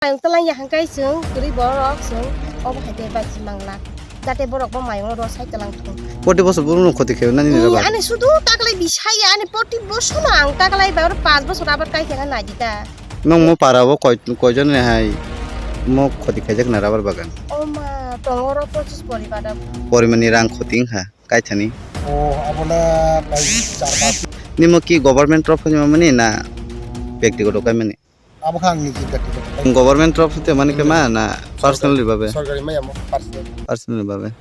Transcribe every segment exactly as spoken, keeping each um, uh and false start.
Ang twlang ya hangkai chwng kwrwi borok chwng obo hai khe bai si mangla. Jate borok bo mayung ro sai twlang thung. Poti bosor borok no khoti khayo nani ni Hmm, raba. Ani sudu taklai bisai ya, ani poti bosor no ang taklai ba oro panch bosor abar kai khe nai di ta. Nong mo para o koi, koijon ni hai mo khoti khaijak na rubber bagan? O ma, tongo ro pochis poribar rok. Porimani rang khoti wngkha kaithani. O, abo le pai char pas. Nimo ki government torof ni mamani na bektigoto kaimani? Abo kha ang niji bektigoto. Government torof te mani khe ma na personal ni babe? Sorkari maya mo personal. Personal ni babe.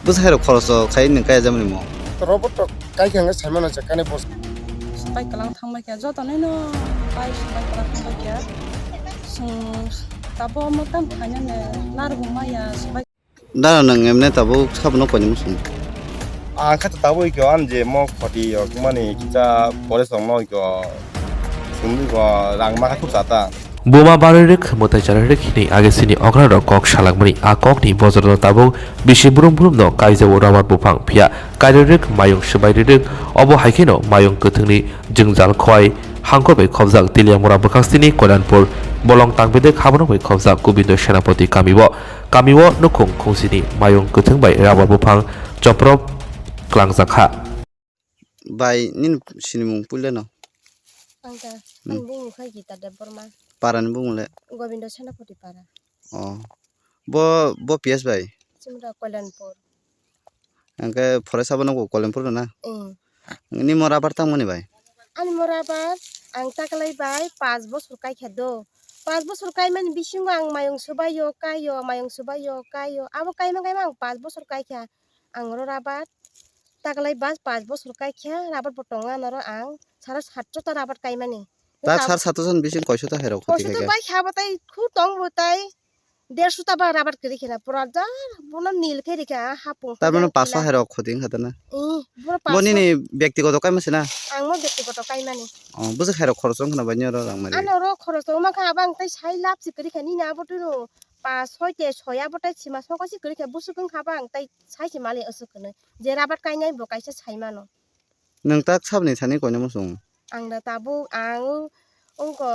Bwsa hai rok khoroso khai nwng kaya jamani mo? Robot to kai khe ang sai mano je kane bos. Bai kwlang thangbai khe joto nai no bai bai kwlang thangbai khe. Sung tabo mo tam khaina ne nar huma ya bai. Dara nwng emne tabuk sabono koinwi muchung. Ang kha tabuk ikho an je mo khoti yok mani kisa pore song no ikho sumni ko rang ma kha khuk sata. Buma barirwk mwtai charwk hwnwi agesini okrarok kok salakmani a kokni bojorno tabuk bisi brum brumno kaijao rubber buphang phiya kairirwk mayung swbairirwk obo hai kheno mayung kwthwngni jwngjal khowai hangkor bai khobjak Teliamura bwkhaksini Koilanpur bolong tangbedek haborok bai khobjak Gobindo Senapati kamio. Kamio nukhung khungsini mayung kwthwng bai rubber buphang choprop klangjak kha. Bai, nini sinimung puila no? Ang ta, Hmm. Ang bumung kha Gita Debbarma. Parani bumung le? Gobindo Senapati para. Oh. Bo, bo P S bai? Chimra Koilanpur. Hingke forest abo no Koilanpur no na? Hmm. Nimo rubber tangmani bai? Ani mo rubber ang taklai bai panch bosor kai kha do. Panch bosor kaimani bisingo ang mayung swbaio, kaio, mayung swbaio, kaio. Abo kaima kaima ang panch bosor kai kha. Ang oro rubber taklai bas panch bosor kai kha, rubber bo tongo ano oro ang sara satso ta rubber kaimani. Tak sara satso ni bising koiso ta hai rok khoti Koiso khai to kha. Bai kha batai khu tong batai derso ta ba rubber kwrwi khena pura jar bono nil khe rikha hapung. Tar mane khe paso hai rok khoti wngkha ta na? Ih, bono paso. Bo nini bektigoto kaima se na? Ang mo bektigoto kaimani. Oh, bwswk hai rok khoroch wngkha na bai nini oro rang mari? Ano oro khoroch wngma kha abang tai sai lab se kwrwi kha nini abo twi no. Pas soi te soi abo tai sima songkha se kwrwi kha bwswk wngkha abang tai sai se mali aswk hwnwi. Je rubber kainai bo kaisa sai mano. Nwng tak saboni thani koina muchung? Ang da tabuk ang wngkha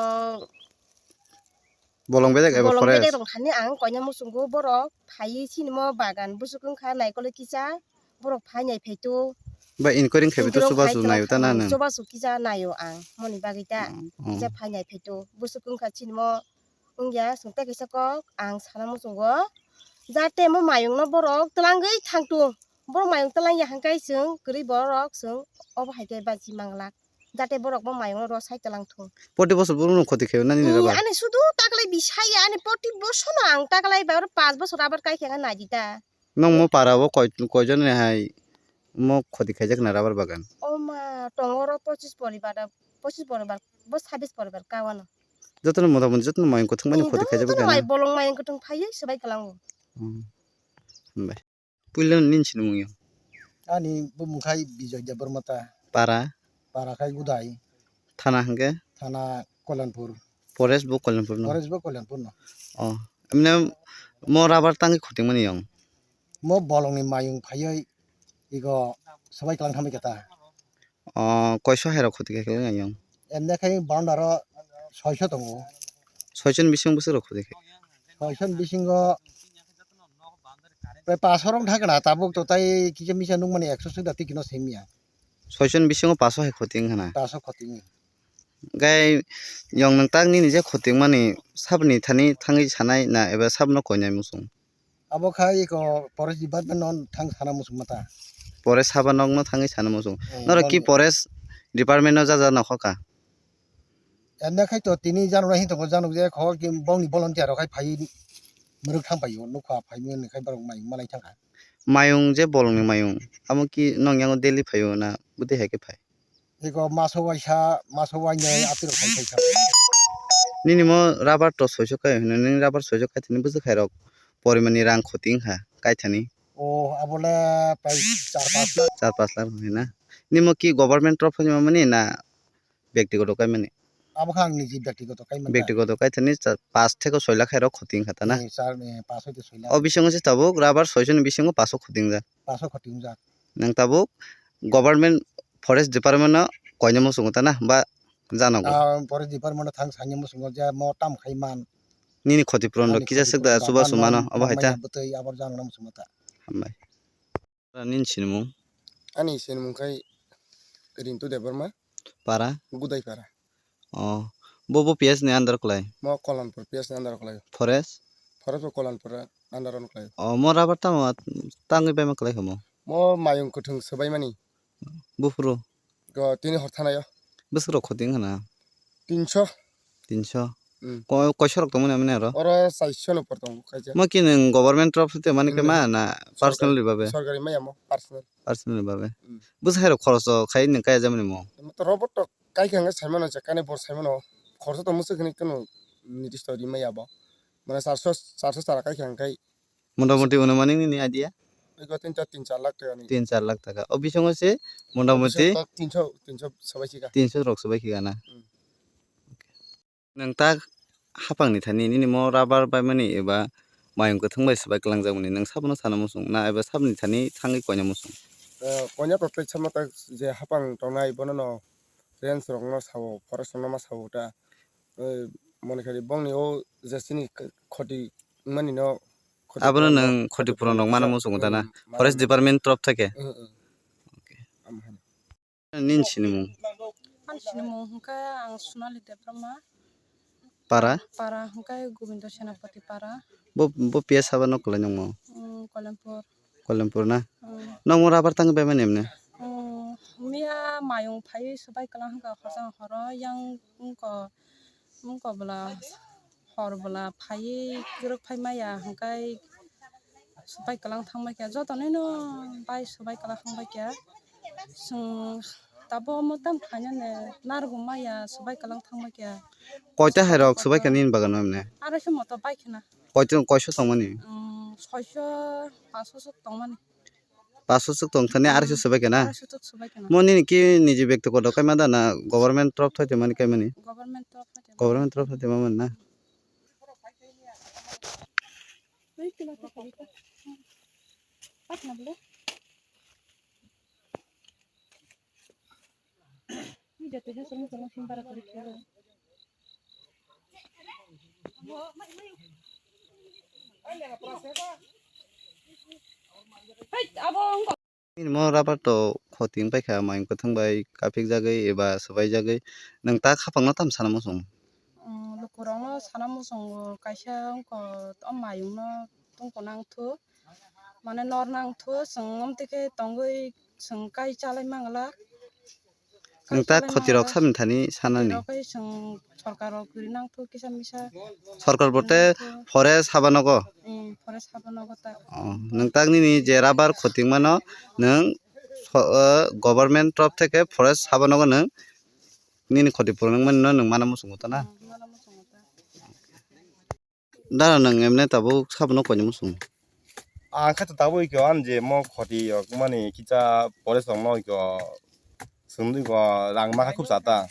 bolong bedek eba bolong forest? Bedek rok thani ang koina muchungo borok phaiwi sinimo bagan bwswk wngkha naikolwi kisa borok phai nai phai to. Ba inquiry khai to chubachu naio ta na nwng? Chubachu kisa naio ang moni bagwi ta. Mm, mm. Kisa phai nai phai to bwswk wngkha sinimo wngya chwng tei kaisa kok ang sana muchungo jate mo mayung no borok twlangwi thangtung. Borok mayung twlang ya hangkai chwng kwrwi borok chwng obo hai khe baji manglak. Jate borok bo mayung no rw sai twlang thung. Poti bosor borok no khoti khayo nani ni raba? Ani sudu taklai bisai ya ani poti bosor no ang taklai ba oro panch bosor abar kai khe nai di ta. Nong mo para o koi, koijon ni hai mo khoti khaijak na rubber bagan? O ma tongo oro pochis poribar, pochis poribar, bo sabis poribar ka wano. Jotono mota moti jotono mayung kwthwng bai khoti khaijak jotono bai bolong mayung kwthwng phaiwi swbai kwlango. Hmm. Hambai. Puila nini sinimung yo? Ani bumung khai Bijoy Debbarma ta. Para? Para khai Gudai. Thana hwnkhe? Thana Koilanpur. Forest bo Koilanpur no? Forest bo Koilanpur no. Oh. Emne mo rubber tangwi khotingmani yong? Mo bolongni mayung phaiwi ego swbai kwlang thamwi khe ta. Oh, koiso hai rok khoti khe khe yong? Emne khai boundary o soiso tongo. Soiso ni bising bwswk rok khoti khe? Soiso ni bisingo Pai paso rok thangkha na tabuk to tai kisa misa nukmani ekso swk da twi kino simiya. Soichon bisingo paso hai khoting hana. Paso khoting. Gai yong nwng tak nini je khoting mani sabni thani thangwi sanai na eba sabno koinai muchung? Abo khai eko forest department no thang sana muchung mata. Forest haba nokno thangwi sana muchung. Hmm, norok ki forest department no jaja nokhoka? Emne khai to tini janok nai hintongo janok je khogor ki bongni volunteer rok khai phai mwrwk thang paio nukha phai mani khai borok mai malai thangkha. Mayung je bolongni mayung amo ki nong yango daily phaio na bwtwi hai khe phai? Eko maso waisa maso wainai atwrok phai khai kha. Nini mo rubber to soiso kai hwnwi nini rubber soiso kai thani bwswk hai rok porimani rang khoti wngkha kai thani? O abole pai char pas lakh. Char pas lakh hwnwi na? Nimo ki government torof ni mamani na? Bektigoto kaimani. Abo khe ang niji bektigoto kaimani. Bektigoto kaithani cha-, pas theke soi lakh hai rok khoting kha ta na? Eh, char, eh, pas hoite soi lakh. O bisingo se tabuk rubber soichon bisingo paso khoting jak. Paso khoting jak. Nang tabuk government forest department no koina muchungo ta na ba janogo? Ah, forest department no thang sanya muchungo je mo tam khai man. Nini khoti puron rok kisa swk da chubachu mano, obo hai ta? Bwtwi abor jano muchungma ta. Hambai. Nini sinimung? Ani sinimung khai Rintu Debbarma. Para? Gudai para. Oh, bo, bo P S ni under kwlai? Mo Kolanpur P S ni under kwlai. Forest? Forest bo Kolanpur under on kwlai. Oh, mo rubber tamo tangwi paima kwlai kha mo? Mo mayung kwthwng swbaimani. Buphuru? Go tini hor thanayo. Bwswk rok khoti wngkha na? Tinso. Tinso? Mm. Ko-, koiso rok tongmani amani aro? Oro chaiso no por tongo kaisa. Mo ki nwng government torof se mani khe ma na personal ni babe? Sorkari maya mo personal. Personal ni babe. Mm. Bwswk hai rok khoroch khai nwng kaya jamani mo? To robot to kai khe ang saimano je kani bor saimano khoroch to mwswk hini kunu nirdisto ri maya bo. Mane charso, charso chara kai khe ang kai. Motamoti unumani nini idea? Ego tin char, tin char lakh taka ni. Tin char lakh taka. O bisingo se motamoti tinso, tinso swbai sika. Tinso rok swbai sika na. Mm. Nwng tak hapang ni thani nini mo rubber bai mani eba mayung kwthwng bai swbai kwlangjak mani nwng sabono sana muchung na eba saboni thani thangwi koina muchung? Eh, koina to tei sama tak je hapang tongnai bono no range rok no sao, forest rok no ma sao ta. Eh, moni khali bongni o je chini k-, khoti mani no khoti puron no, nwng khoti puron rok mana muchungo ta na? Forest department torof theke? Mm, mm. Okay. Nini sinimung? Ani sinimung hwnkhe ang Sonali Debbarma. Para? Para hwnkhe Gobindo Senapati para. Bo, bo P S haba nok kwlai nangmo? Mm, Kolempur. Kolempur na? Mm. Nokmo rubber tangwi bai mani emne? Mm, miya mayung phaiwi swbai kwlang hwnkha khorsa horo yang wngkha. Wngkha bwla hor bwla phaiwi kwrwk phai maya hwnkhe swbai kwlang thang bai kha. Jotono no bai swbai kwlang thang bai kha. Chwng tabuk omo tamo khainani narwgwi maya swbai kwlang thang bai kha. Koita hai rok swbai kha nini bagano emne? Aroisa moto bai khna. Koito, koiso tongmani? Mm, soiso, pasoso tongmani. Paso chwk tong thani arso swbai khe na? Arso chwk swbai khe na. Mo nini ki niji bektigoto kaima da na government torof thai tongmani kaimani? Government torof thai tongmani. Government torof thai tongmani na? Nini mo rubber to khoti wng paikha, mayung kwthwng bai kapikjagwi eba swbaijagwi. Nwng tak haphangno tamo sana muchungo? Lukurokno sana muchungo, kaisa wngkha o mayungno tungkha nangthu. Mane nor nangthu, chwng omtwi khe tongwi chwng kai chalai mangla. Nwng tak khoti rok sabni thani sanani. Khoti rok khe chwng sorkar rok kwrwi nangthu kisa misa. Sorkar bo tei forest haba nogo? Mm, forest haba nogo tak. Oh, nwng tak nini je rubber khoti wngmano nwng so-, o, government torof theke forest haba nogo nwng nini khoti purung wngmani no nwng mana muchungo ta na? Mm, mana muchungo ta. Dara nwng emne tabuk sabono koini muchung? Ang khe to tabuk ikho ani je mo khoti rok mani kisa forest rok no ikho swngwi ikho rang ma kha khub cha ta.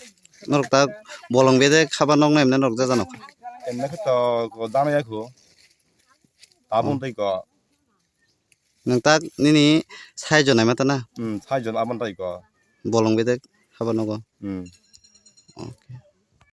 Norok ta bolong bedek haba nokno emne norok jaja nokha. Emne khe to ko jana ya khu. Tabuk tei ko. Nwng tak nini saijo naima ta na? Hmm, saijo aboni tai ko. Bolong bedek haba nogo. Hmm. Okay.